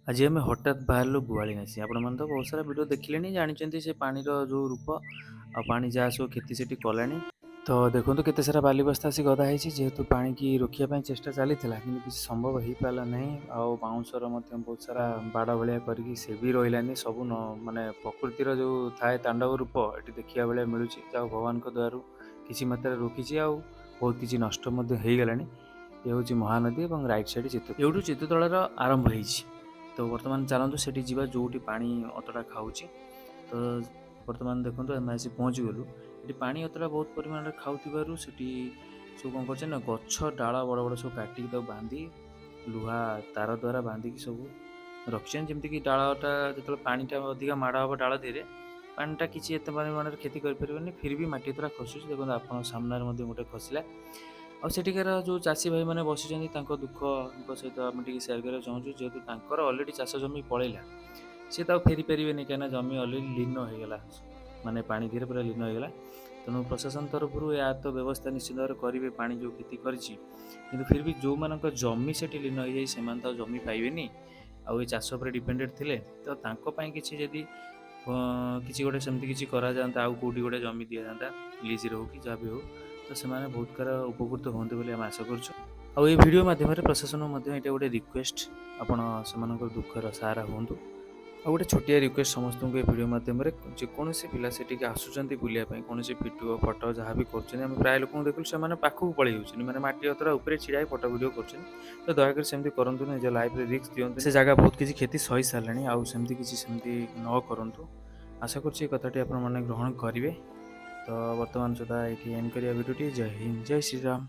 ଆଜି ଆମେ ହଠାତ୍ ବାହାରିଲୁ ଗୁହାଳି ନାସି। ଆପଣମାନେ ତ ବହୁତ ସାରା ଭିଡ଼ିଓ ଦେଖିଲେଣି, ଜାଣିଛନ୍ତି ସେ ପାଣିର ଯେଉଁ ରୂପ ଆଉ ପାଣି ଯାହା ସବୁ କ୍ଷତି ସେଠି କଲାଣି। ତ ଦେଖନ୍ତୁ, କେତେ ସାରା ବାଲି ବସ୍ତା ଆସି ଗଦା ହେଇଛି। ଯେହେତୁ ପାଣିକି ରୋକିବା ପାଇଁ ଚେଷ୍ଟା ଚାଲିଥିଲା, କିନ୍ତୁ କିଛି ସମ୍ଭବ ହେଇପାରିଲା ନାହିଁ। ଆଉ ବାଉଁଶର ମଧ୍ୟ ବହୁତ ସାରା ବାଡ଼ ଭଳିଆ କରିକି ସେ ବି ରହିଲାନି ସବୁ ନ। ମାନେ ପ୍ରକୃତିର ଯେଉଁ ଥାଏ ତାଣ୍ଡବ ରୂପ, ଏଠି ଦେଖିବା ଭଳିଆ ମିଳୁଛି। ଯାହା ଭଗବାନଙ୍କ ଦୟାରୁ କିଛି ମାତ୍ରାରେ ରୋକିଛି, ଆଉ ବହୁତ କିଛି ନଷ୍ଟ ମଧ୍ୟ ହେଇଗଲାଣି। ଏ ହେଉଛି ମହାନଦୀ ଏବଂ ରାଇଟ୍ ସାଇଡ଼୍ ଚିତ୍ର, ଏଇଠୁ ଚିତ୍ରତଳାର ଆରମ୍ଭ ହେଇଛି। ତ ବର୍ତ୍ତମାନ ଚାଲନ୍ତୁ ସେଠି ଯିବା, ଯେଉଁଠି ପାଣି ଅତଡ଼ା ଖାଉଛି। ତ ବର୍ତ୍ତମାନ ଦେଖନ୍ତୁ, ଆମେ ଆସି ପହଞ୍ଚିଗଲୁ ଏଠି। ପାଣି ଅତଡ଼ା ବହୁତ ପରିମାଣରେ ଖାଉଥିବାରୁ ସେଠି ସବୁ କ'ଣ କରୁଛନ୍ତି ନା, ଗଛ ଡାଳ ବଡ଼ ବଡ଼ ସବୁ କାଟିକି ତାକୁ ବାନ୍ଧି, ଲୁହା ତାର ଦ୍ୱାରା ବାନ୍ଧିକି ସବୁ ରଖିଛନ୍ତି, ଯେମିତିକି ଡାଳଟା ଯେତେବେଳେ ପାଣିଟା ଅଧିକା ମାଡ଼ ହେବ ଡାଳ ଦେହରେ, ପାଣିଟା କିଛି ଏତେ ପରିମାଣରେ କ୍ଷତି କରିପାରିବନି। ଫିର୍ ବି ମାଟି ଅତଡ଼ା ଖସୁଛି। ଦେଖନ୍ତୁ, ଆପଣଙ୍କ ସାମ୍ନାରେ ମଧ୍ୟ ଗୋଟେ ଖସିଲା। ଆଉ ସେଠିକାର ଯେଉଁ ଚାଷୀ ଭାଇମାନେ ବସିଛନ୍ତି, ତାଙ୍କ ଦୁଃଖଙ୍କ ସହିତ ଆମେ ଟିକେ ସେୟାର କରିବାକୁ ଚାହୁଁଛୁ। ଯେହେତୁ ତାଙ୍କର ଅଲରେଡ଼ି ଚାଷ ଜମି ପଳେଇଲା, ସିଏ ତ ଆଉ ଫେରି ପାରିବେନି, କାହିଁକିନା ଜମି ଅଲରେଡ଼ି ଲୀନ ହେଇଗଲା, ମାନେ ପାଣି ଧୀରେ ପୁରା ଲୀନ ହେଇଗଲା। ତେଣୁ ପ୍ରଶାସନ ତରଫରୁ ଏହା ତ ବ୍ୟବସ୍ଥା ନିଶ୍ଚିତ ଭାବରେ କରିବେ, ପାଣି ଯେଉଁ କ୍ଷତି କରିଛି। କିନ୍ତୁ ଫିର୍ ବି ଯେଉଁମାନଙ୍କ ଜମି ସେଠି ଲୀନ ହେଇଯାଇ, ସେମାନେ ତ ଆଉ ଜମି ପାଇବେନି, ଆଉ ଏ ଚାଷ ଉପରେ ଡିପେଣ୍ଡେଡ଼ ଥିଲେ। ତ ତାଙ୍କ ପାଇଁ କିଛି ଯଦି କିଛି ଗୋଟେ ସେମିତି କିଛି କରାଯାଆନ୍ତା, ଆଉ କେଉଁଠି ଗୋଟେ ଜମି ଦିଆଯାଆନ୍ତା, ଲିଜ୍ରେ ହଉ କି ଯାହା ବି ହଉ, ତ ସେମାନେ ବହୁତ ସାରା ଉପକୃତ ହୁଅନ୍ତେ ବୋଲି ଆମେ ଆଶା କରୁଛୁ। ଆଉ ଏ ଭିଡ଼ିଓ ମାଧ୍ୟମରେ ପ୍ରଶାସନକୁ ମଧ୍ୟ ଏଇଟା ଗୋଟେ ରିକ୍ୱେଷ୍ଟ, ଆପଣ ସେମାନଙ୍କର ଦୁଃଖର ସାହାରା ହୁଅନ୍ତୁ। ଆଉ ଗୋଟେ ଛୋଟିଆ ରିକ୍ୱେଷ୍ଟ ସମସ୍ତଙ୍କୁ ଏ ଭିଡ଼ିଓ ମାଧ୍ୟମରେ, ଯେକୌଣସି ପିଲା ସେଠିକି ଆସୁଛନ୍ତି ବୁଲିବା ପାଇଁ, କୌଣସି ଭିଡ଼ିଓ ଫଟୋ ଯାହା ବି କରୁଛନ୍ତି, ଆମେ ପ୍ରାୟ ଲୋକଙ୍କୁ ଦେଖିଲୁ ସେମାନେ ପାଖକୁ ପଳେଇ ଯାଉଛନ୍ତି, ମାନେ ମାଟି ଅତଡ଼ା ଉପରେ ଛିଡ଼ା ହେଇ ଫଟୋ ଭିଡ଼ିଓ କରୁଛନ୍ତି। ତ ଦୟାକରି ସେମିତି କରନ୍ତୁନି, ନିଜ ଲାଇଫରେ ରିସ୍କ ଦିଅନ୍ତୁ। ସେ ଜାଗା ବହୁତ କିଛି କ୍ଷତି ସହି ସାରିଲାଣି, ଆଉ ସେମିତି କିଛି ସେମିତି ନ କରନ୍ତୁ। ଆଶା କରୁଛି ଏ କଥାଟି ଆପଣମାନେ ଗ୍ରହଣ କରିବେ। ତ ବର୍ତ୍ତମାନ ସୁଦ୍ଧା ଏଇଠି ଏଣ୍ଡ କରିବା ଭିଡ଼ିଓଟି। ଜୟ ହିନ୍ଦ, ଜୟ ଶ୍ରୀରାମ।